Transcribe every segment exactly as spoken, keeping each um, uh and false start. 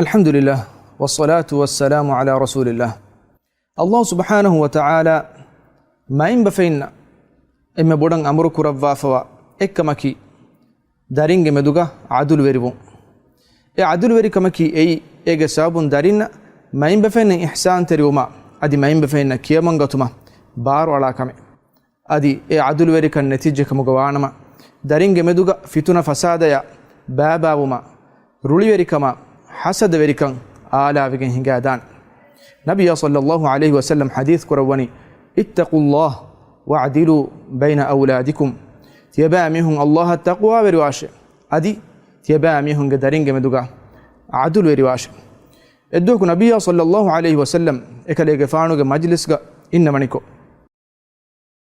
الحمد لله، والصلاة والسلام على رسول الله. ﷲ ސުބްޙާނަހޫ ވަތަޢާލާ މައިންބަފައިންނަށް އެންމެ ބޮޑަށް އަމުރު ކުރައްވާފަވާ އެއްކަމަކީ، ދަރިންގެ މެދުގަ ޢަދުލުވެރިވުން. އެ ޢަދުލުވެރިކަމަކީ އެއީ، އޭގެ ސަބަބުން ދަރިންނަށް މައިންބަފައިންނަށް އިޙްސާންތެރިވުމާ، އަދި މައިންބަފައިންނަށް ކިޔަމަންގަތުމަށް ބާރުއަޅާ ކަމެއް. އަދި އެ ޢަދުލުވެރިކަން ނެތިއްޖެކަމުގަ ވާނަމަ، ދަރިންގެ މެދުގަ ފިތުނަ ފަސާދަޔާ ބާބާވުމާ، ރުޅިވެރިކަމާ، ޙަސަދަވެރިކަން އާލާވެގެން ހިނގާދާނެ. ނަބިއްޔާ ޞައްލައްލާހު ޢަލައިހި ވަސައްލަމް ޙަދީޘް ކުރައްވަނީ، اتقوا الله واعدلوا بين أولادكم. ތިޔަބައިމީހުން ﷲ އަށް ތަޤްވާވެރިވާށޭ، އަދި ތިޔަބައިމީހުންގެ ދަރިންގެ މެދުގަ ޢަދުލުވެރިވާށޭ. އެއްދުވަހަކު ނަބިއްޔާ ޞައްލައްލާހު ޢަލައިހި ވަސައްލަމް އެކަލޭގެފާނުގެ މަޖްލިސްގަ އިންނަވަނިކޮށް،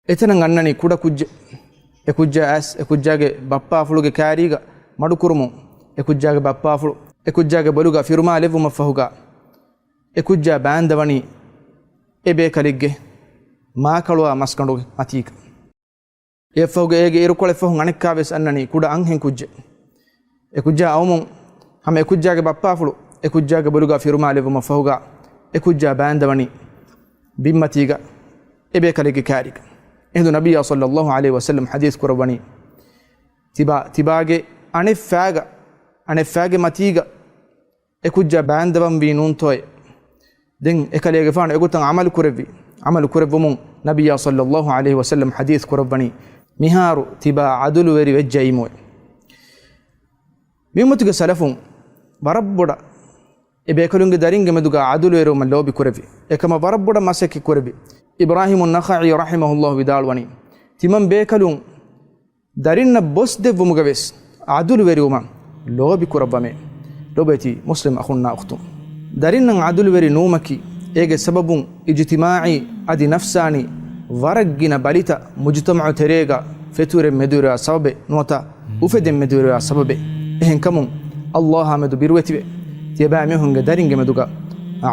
އެތަނަށް އަންނަނީ ކުޑަ ކުއްޖެއް. އެ ކުއްޖާ އައިސް އެ ކުއްޖާގެ ބައްޕާފުޅުގެ ކާރީގަ މަޑުކުރުމުން، އެ ކުއްޖާގެ ބައްޕާފުޅު އެ ކުއްޖާގެ ބޮލުގަ ފިރުމާލެއްވުމަށްފަހުގަ، އެ ކުއްޖާ ބާންދަވަނީ އެ ބޭކަލެއްގެ މާކަޅުވާ މަސްގަނޑުގެ މަތީގަ. އެއަށްފަހުގަ އޭގެ އިރުކޮޅެއްފަހުން އަނެއްކާވެސް އަންނަނީ ކުޑަ އަންހެން ކުއްޖެއް. އެ ކުއްޖާ އައުމުން ހަމަ އެ ކުއްޖާގެ ބައްޕާފުޅު އެ ކުއްޖާގެ ބޮލުގަ ފިރުމާލެއްވުމަށްފަހުގަ، އެ ކުއްޖާ ބާންދަވަނީ ބިންމަތީގަ އެ ބޭކަލެއްގެ ކާރީގަ. އެހިނދު ނަބިއްޔާ ޞައްލައްލާހު ޢަލައިހި ވަސައްލަމް ޙަދީޘް ކުރައްވަނީ، ތިބާ، ތިބާގެ އަނެއްފާގަ، އަނެއްފާގެ މަތީގަ އެ ކުއްޖާ ބާންދަވަންވީ ނޫންތޯއޭ؟ ދެން އެކަލޭގެފާނު އެގޮތަށް ޢަމަލު ކުރެއްވި. ޢަމަލު ކުރެއްވުމުން ނަބިއްޔާ ޞައްލައްލާހު ޢަލައިހި ވަސައްލަމް ޙަދީޘް ކުރައްވަނީ، މިހާރު ތިބާ ޢަދުލުވެރި ވެއްޖައީމުއޭ. މި އުއްމަތުގެ ސަލަފުން ވަރަށް ބޮޑަށް އެ ބޭކަލުންގެ ދަރިންގެ މެދުގަ ޢަދުލުވެރިވުމަށް ލޯބި ކުރެއްވި. އެކަމަށް ވަރަށް ބޮޑަށް މަސައްކަތް ކުރެއްވި. އިބްރާހީމު ނަޚަޢީ ރަޙިމަހުﷲ ވިދާޅުވަނީ، ތިމަން ބޭކަލުން ދަރިންނަށް ބޮސް ދެއްވުމުގަވެސް ޢަދުލުވެރިވުމަށް ލޯބި ކުރައްވަމޭ. ލޮބުވެތި މުސްލިމް އަޚުންނާ އުޚްތުން، ދަރިންނަށް ޢަދުލުވެރި ނުވުމަކީ، އޭގެ ސަބަބުން އިޖުތިމާޢީ އަދި ނަފްސާނީ ވަރަށް ގިނަ ބަލިތައް މުޖުތަމަޢު ތެރޭގަ ފެތުރެން މެދުވެރިވާ ސަބަބެއް ނުވަތަ އުފެދެން މެދުވެރިވާ ސަބަބެއް. އެހެންކަމުން، ﷲ އާ މެދު ބިރުވެތިވެ، ތިޔަބައިމީހުންގެ ދަރިންގެ މެދުގަ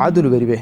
ޢަދުލުވެރިވޭ.